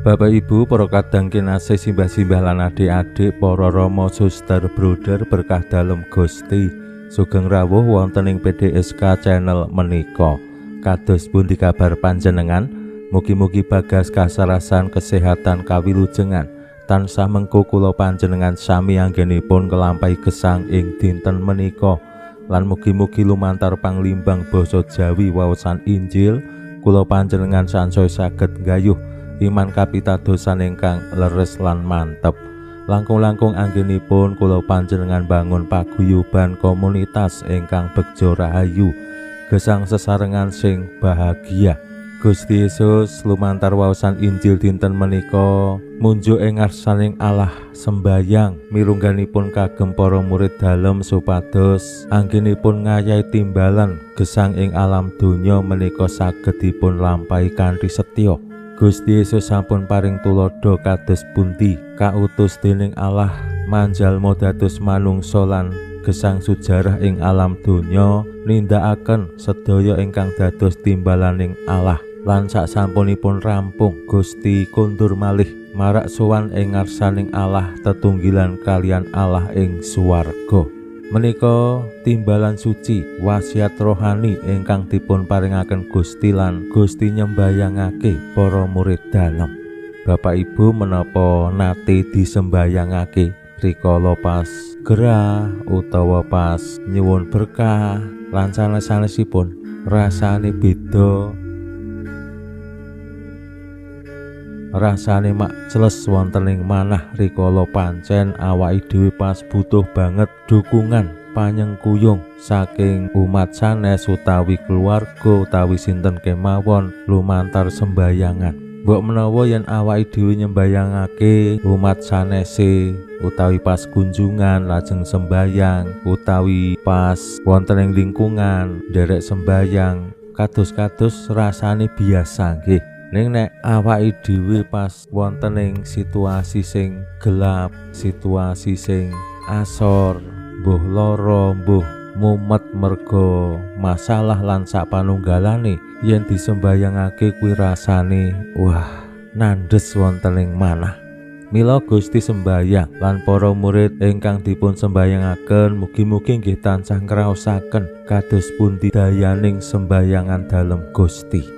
Bapak Ibu, para kadang kinasih, simbah-simbah lan adik-adik, para rama, suster, bruder, berkah dalem Gusti. Sugeng rawuh wonten ing PDSK channel menika. Kados pundi kabar panjenengan? Mugi-mugi bagas kasarasan kesehatan kawilujengan. Tansah mengko kula panjenengan sami anggenipun kelampahi gesang ing dinten menika. Lan mugi-mugi lumantar panglimbang basa Jawi waosan Injil kula panjenengan sansaya saged nggayuh iman kapitadosan ingkang leres lan mantep. Langkung-langkung anggenipun kula panjenengan bangun paguyuban komunitas ingkang begja rahayu, gesang sesarengan sing bahagia. Gusti Yesus lumantar waosan Injil dinten menika munjuk ing ngarsaning Allah sembayang mirungganipun kagem para murid dalem supados anggenipun ngayahi timbalan gesang ing alam donya menika saged dipun lampahi kanthi setya. Gusti Yesus sampun paring tuladha kados pundi kautus dening Allah manjalma dados manungsa lan gesang sujarah ing alam donya nindakaken sedaya ingkang dados timbalaning Allah. Lan sasampunipun rampung Gusti kondur malih marak sowan ing ngarsaning Allah tetunggilan kalian Allah ing swarga. Menika timbalan suci wasiat rohani ingkang dipun paringaken Gusti lan Gusti nyembayangake para murid dalem. Bapak Ibu menapa nate disembayangake rikala pas gerah utawa pas nyuwun berkah lan sanes-sanesipun? Rasane beda, rasane mak cles wonten ing manah rikala pancen awake dhewe pas butuh banget dukungan panyengkuyung saking umat sanes utawi keluarga utawi sinten kemawon lumantar sembayangan. Mbok menawa yen awake dhewe nyembayangake umat sanese utawi pas kunjungan lajeng sembayang utawi pas wonten ing lingkungan nderek sembayang, kados-kados rasane biasa nggih. Ning nek awake dhewe pas wonten ing situasi sing gelap, situasi sing asor, mbuh lara, mbuh mumet merga masalah lan sapanunggalane, yen disembayangake kuwi rasane wah nandhes wonten ing manah. Mila Gusti sembayang lan para murid ingkang dipun sembayangaken mugi-mugi nggih tansah ngraosaken kados pundi dayaning sembayangan dalem Gusti.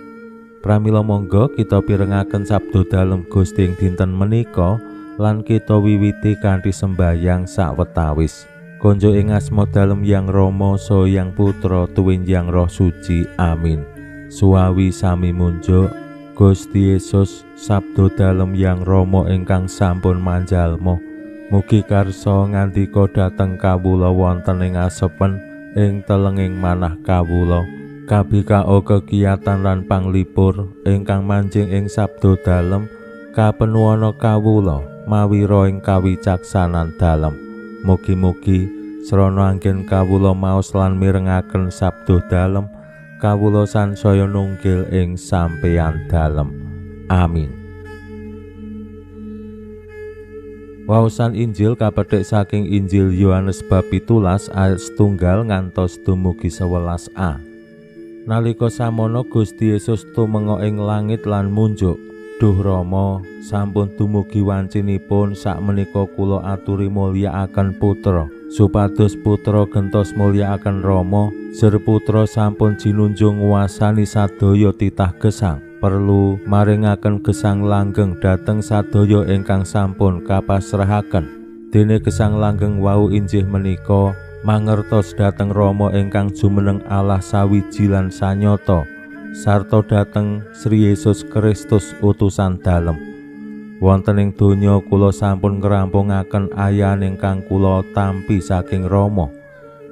Pramila monggo kita pirengaken sabda dalem Gusti ing dinten menika lan kita wiwiti kanthi sembayang sawetawis. Konjo ing asma dalem Yang Rama saha Yang Putra tuwin Yang Roh Suci. Amin. Suwawi sami munjuk Gusti Yesus sabda dalem Yang Rama ingkang sampun manjalma. Mugi karsa ngandika dhateng kawula wonten ing asepen ing telenging manah kawula. Kabikao kegiatan lan panglipur ingkang manjing ing sabda dalem kapenuwana kawula mawira ing kawicaksanan dalem. Mugi-mugi srana anggen kawula maos lan mirengaken sabda dalem kawula sansaya nunggil ing sampeyan dalem. Amin. Waosan Injil kapethik saking Injil Yohanes bab 17 ayat 1 ngantos dumugi 11a. Nalika samono Gusti Yesus tumenga ing langit lan munjuk, "Duh Rama, sampun dumugi wancinipun sakmenika kula aturi mulyakaken Putra, supados Putra gentos mulyakaken Rama, jer Putra sampun jinunjung nguwasani sadaya titah gesang, perlu maringaken gesang langgeng dhateng sadaya ingkang sampun kapasrahaken. Dene gesang langgeng wau injih menika mangertos dhateng Rama ingkang jumeneng Allah sawiji lan sanyata, sarta dhateng Sri Yesus Kristus utusan dalem. Wonten ing donya kula sampun ngrampungaken ayan ingkang kula tampi saking Rama.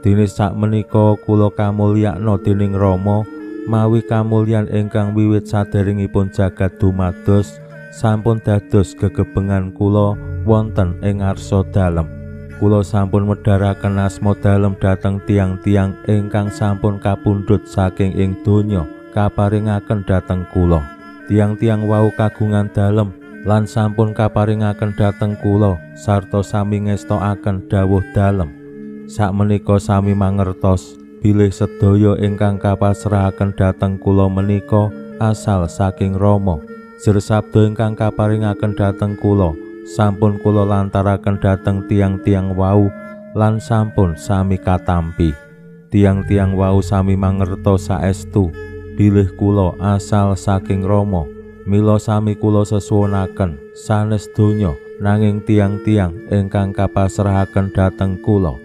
Dene sakmenika kula kamulyakna dening Rama mawi kamulyan ingkang wiwit saderengipun jagat dumados sampun dados gegebengan kula wonten ing ngarsa dalem. Kula sampun medharaken asma dalem dhateng tiang-tiang ingkang sampun kapundhut saking ing donya kaparingaken dhateng kula. Tiang-tiang wau kagungan dalem lan sampun kaparingaken dhateng kula sarta sami ngestokaken dawuh dalem. Sakmenika sami mangertos bilih sedaya ingkang kapasrahaken dhateng kula menika asal saking Rama. Jer sabda ingkang kaparingaken dhateng kula sampun kula lantaraken dhateng tiang-tiang wau lan sampun sami katampi. Tiang-tiang wau sami mangertos saestu bilih kula asal saking Rama. Mila sami kula sesuwunaken sanes donya nanging tiang-tiang ingkang kapasrahaken dhateng kula.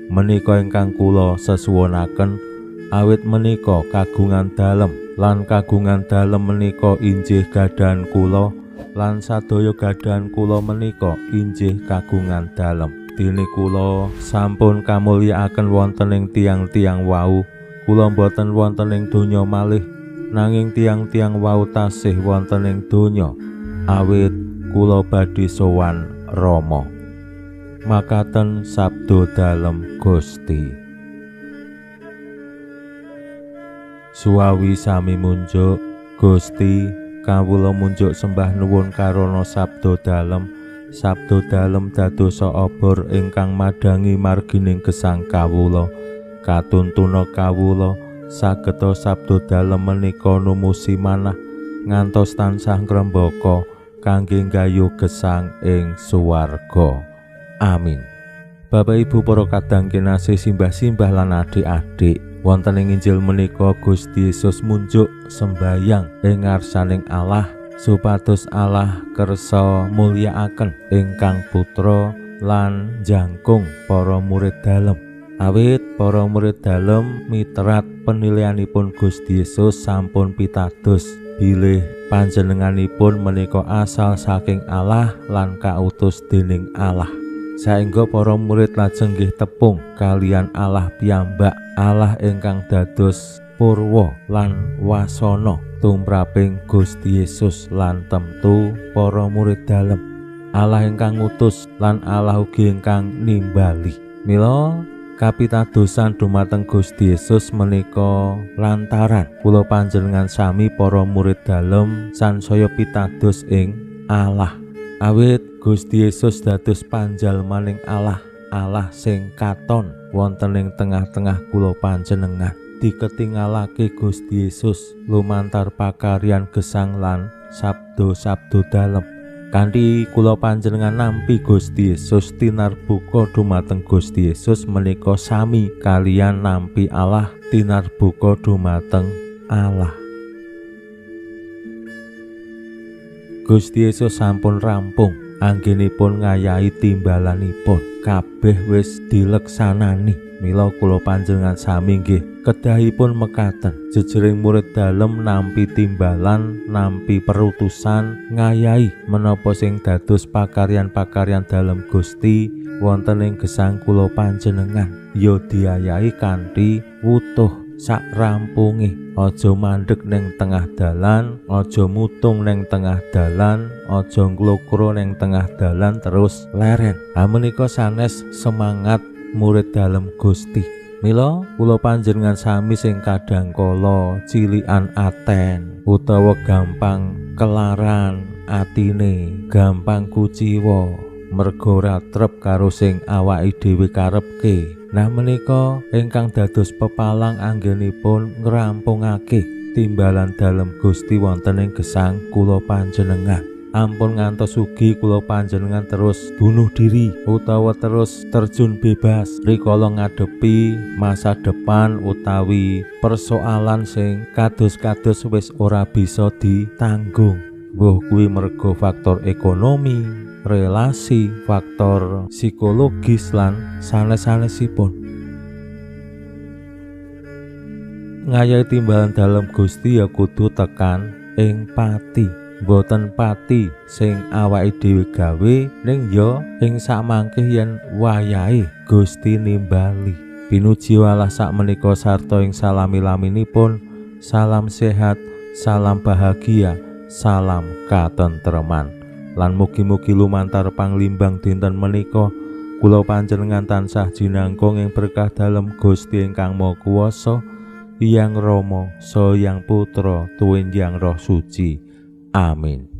Menika ingkang kula sesuwunaken awit menika kagungan dalem lan kagungan dalem menika injih gadahan kula lan sadaya gadahan kula menika injih kagungan dalem. Dene kula sampun kamulyakaken wonten ing tiang-tiang wau. Kula boten wonten ing donya malih nanging tiang-tiang wau tasih wonten ing donya awit kula badhe sowan Rama. Makaten sabda dalem Gusti. Suwawi sami munjuk Gusti, kawula munjuk sembah nuwun karana sabda dalem. Sabda dalem dadosa obor ingkang madhangi margining gesang kawula. Katuntuna kawula sageta sabda dalem menika numusi manah ngantos tansah ngrembaka kangge nggayuh gesang ing suwarga. Amin. Bapak Ibu para kadang kinasih, simbah-simbah lan adik-adik, wonten ing Injil menika Gusti Yesus munjuk sembayang ing ngarsaning Allah supados Allah kersa mulyakaken ingkang putra lan jangkung para murid dalem. Awit para murid dalem miterat penilaianipun Gusti Yesus sampun pitados bilih panjenenganipun menika asal saking Allah lan kautus dening Allah. Saengga para murid lajeng nggih tepung kalian Allah piyambak, Allah ingkang dados purwa lan wasana tumraping Gusti Yesus lan temtu para murid dalem. Allah ingkang ngutus lan Allah ugi ingkang nimbali. Mila kapitadosan dumateng Gusti Yesus menika lantaran kula panjenengan sami para murid dalem sansaya pitados ing Allah. Awit Gusti Yesus dados panjalmaning Allah, Allah sing katon wonten ing tengah-tengah kula panjenengan. Diketingalake Gusti Yesus lumantar pakaryan gesang lan sabda-sabda dalem. Kanthi kula panjenengan nampi Gusti Yesus tinarbuka dumateng Gusti Yesus menika sami kalian nampi Allah tinarbuka dumateng Allah. Gusti Yesus sampun rampung anggenipun ngayahi timbalanipun, kabeh wis dileksanani. Mila kula panjenengan sami nggih kedahipun mekaten jejering murid dalem nampi timbalan, nampi perutusan ngayahi menapa sing dados pakaryan-pakaryan dalem Gusti wonten ing gesang kula panjenengan. Ya diayahi kanthi wutuh sak rampunge. Aja mandeg ning tengah dalan, aja mutung ning tengah dalan, aja nglokro ning tengah dalan terus leren. Ha menika sanes semangat murid dalem Gusti. Mila kula panjenengan sami sing kadang kala cilikan aten utawa gampang kelaran atine, gampang kuciwa merga ora trep karo sing awake dhewe karepke. Nah menika ingkang dados pepalang anggenipun ngrampungake timbalan dalem Gusti wonten ing gesang kula panjenengan. Ampun ngantos ugi kula panjenengan terus bunuh diri utawa terus terjun bebas rikala ngadepi masa depan utawi persoalan sing kados-kados wis ora bisa ditanggung. Mbuh kuwi merga faktor ekonomi, relasi, faktor psikologis lan sanes-sanesipun. Ngayahi timbalan dalem Gusti ya kudu tekan ing pati. Mboten pati sing awake dhewe gawe, ning ya ing sakmangke yen wayahe Gusti nimbali. Pinuji Allah sakmenika sarta ing salami-laminipun. Salam sehat, salam bahagia, Salam katentreman. Lan mugi-mugi lumantar panglimbang dinten menika kula panjenengan tansah jinangkung ing berkah dalem Gusti ingkang Maha Kuwasa, Hyang Rama, Saha Hyang Putra, tuwin Hyang Roh Suci. Amin.